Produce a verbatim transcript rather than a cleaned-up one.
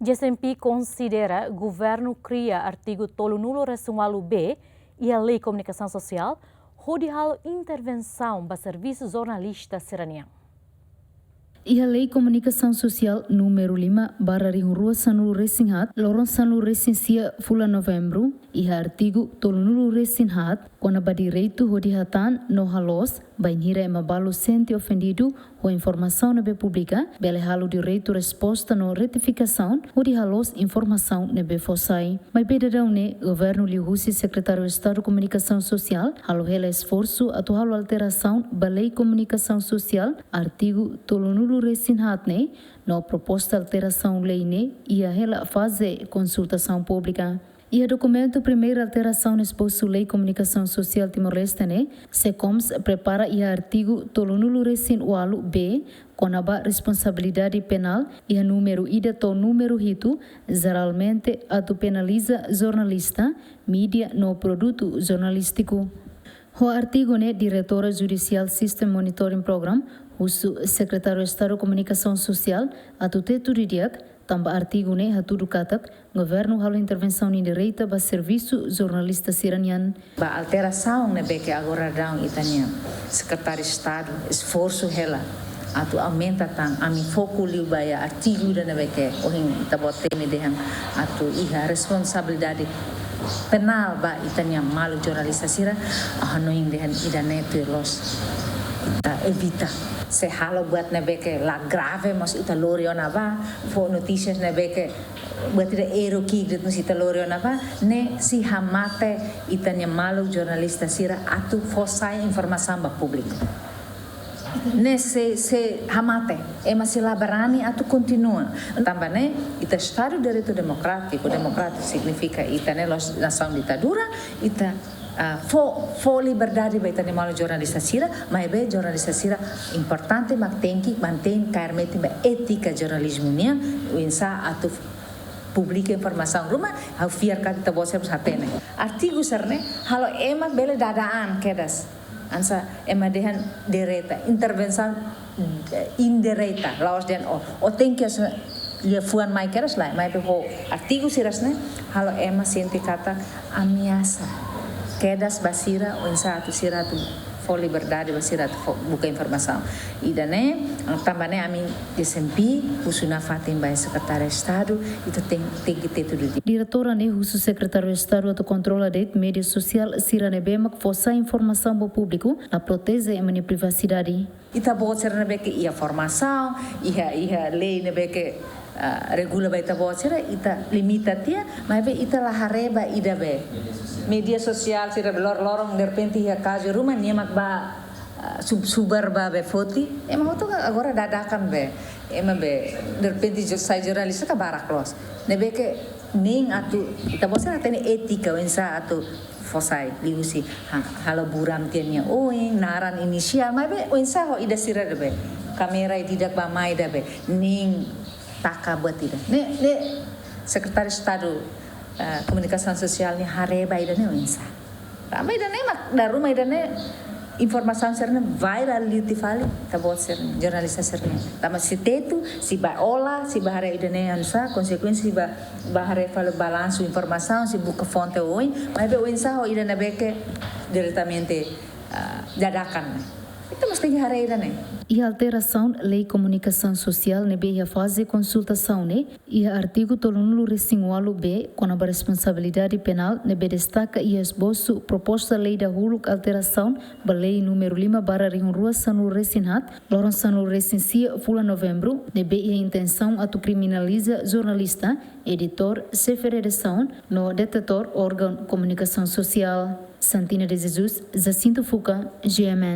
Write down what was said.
G S M P konsidera governu kria artigu tolunulu resin ualu B iha Lei Komunikasaun Sosiál hodi halo intervensaun ba servisu jornalista sira-nian. Iha Lei Komunikasaun Sosiál númeru lima barra rihun rua sanulu resin haat, loron sanulu resin sia fulan Novembru, iha artigu tolunulu resin haat, kona-ba direitu hodi hatán no haloos, bainhira ema balu sente ofendidu ho informasaun ne'ebé publika, bele halo direitu resposta no retifikasaun hodi haloos informasaun ne'ebé fó sai. Maibé daudaun ne'e, governu liuhusi Sekretáriu Estadu Komunikasaun Sosiál halo hela esforsu atu halo alterasaun ba Lei Komunikasaun Sosiál, artigu tolunulu resin haat ne'e, no proposta alterasaun lei ne'e iha hela faze konsultasaun públika. Iha dokumentu primeira alterasaun espostu Lei Komunikasaun Sosiál Timor-Leste ne'e, SEKOMS prepara iha artigu tolunulu resin ualu B, kona-ba responsabilidade penál, iha númeru ida to'o númeru hitu, jeralmente atu penaliza jornalista, mídia no produtu jornalístiku. Ho artigu ne'e, Diretora Judicial System Monitoring Program husu Sekretáriu Estadu Komunikasaun Sosiál atu tetu didi'ak, tanba artigu ne'e hatudu katak governu halo intervensaun indireta ba servisu jornalista sira-nian. Ba alterasaun ne'ebé ke agora daudaun ita-nia Sekretáriu Estadu esforsu hela atu aumenta tan, ami foku liu ba iha artigu ida ne'ebé ke ohin ita-boot temi dehan atu iha responsabilidade penál ba ita-nia maluk jornalista sira, ha'u hanoin dehan ida-ne'e tuir loos ita evita. Se halo buat ne'ebé ke la grave, mas ita lori ona bá, fó notísias ne'ebé ke buat ida erru ki'ik de'it, mas ita lori ona bá, ne'e sei hamate ita-nia maluk jornalista sira atu fó sai informasaun ba públiku. Ne'e sei, sei hamate, ema sei la barani atu kontinua. Tanba ne'e, ita Estadu de Direitu Demokrátiku, demokrátiku signifika ita ne'e la'ós nasaun ditadura, ita, ah, fó, fó liberdade ba ita-nia maluk jornalista sira, maibé jornalista sira importante mak tenke mantein kaer metin ba étika jornalizmu nian, oinsá atu publika informasaun ruma, ha'u fiar katak ita-boot sira mós hatene. Artigu sira-ne'e halo ema bele dada an kedas. Hanesan ema dehan direta, intervensaun, eh, indireta, la'ós dehan ó, ó tenke hanesan liafuan mai kedas lae, maibé ho artigu sira-ne'e halo ema sente katak ameasa kedas ba sira, oinsá atu sira atu fó liberdade ba sira atu fó, buka informasaun. Ida-ne'e, tanba ne'e ami G S M P husu nafatin ba Sekretáriu Estadu, ita ten, tenke tetu didi'ak. Diretora ne'e husu Sekretáriu Estadu atu kontrola de'it média sosiál sira ne'ebé mak fó sai informasaun ba públiku, no proteje ema nia privasidade. Ita-boot sira ne'ebé ke iha formasaun, iha, iha lei ne'ebé ke, ah, regula ba ita-boot sira, ita limita tiha, maibé ita la haree ba ida be. Média sosiál sira be lor-, loron derrepente iha kazu ruma, nia mak bá, ah, sub-, subar bá be foti. Ema hotu agora dadakan be. Ema be derrepente jo-, sai jornalista ka barak loos. Ne'ebé ke nein atu, ita-boot sira hatene étika, oinsá atu fó sai, liuhusi ha-, halo buram tiha nia oin, naran, inisiál, maibé oinsá ho ida sira ida be. Kámera ida-idak bá mai ida be, nein taka buat ida. Ne'e, ne'e Sekretáriu Estadu, eh, Komunikasaun Sosiál nia haree ba ida-ne'e oinsá. Tanba ida-ne'e mak dala ruma ida-ne'e informasaun sira-ne'e viral liu tiha fali, ita-boot sira-ne'e, jornalista sira-ne'e. Tanba sei tetu, sei bá ola, sei bá haree ida-ne'e oinsá, konsekuénsia sei bá, bá haree fali balansu informasaun, sei buka fonte oin, maibé oinsá ho ida ne'ebé ke diretamente, ah, dadakan. Ita mós tenke haree ida-ne'e. Iha alterasaun Lei Komunikasaun Sosiál ne'ebé iha faze konsultasaun ne'e, iha artigu tolunulu resin ualu B, kona-ba responsabilidade penál, ne'ebé destaka iha esbosu proposta lei dahuluk alterasaun ba lei númeru lima barra rihun rua sanulu resin haat, loron sanulu resin sia fulan Novembru, ne'ebé iha intensaun atu kriminaliza jornalista, editór, xefe redasaun, no detentór órgaun komunikasaun sosiál. Santina de Jesus, Jacinto Fuca, G M N.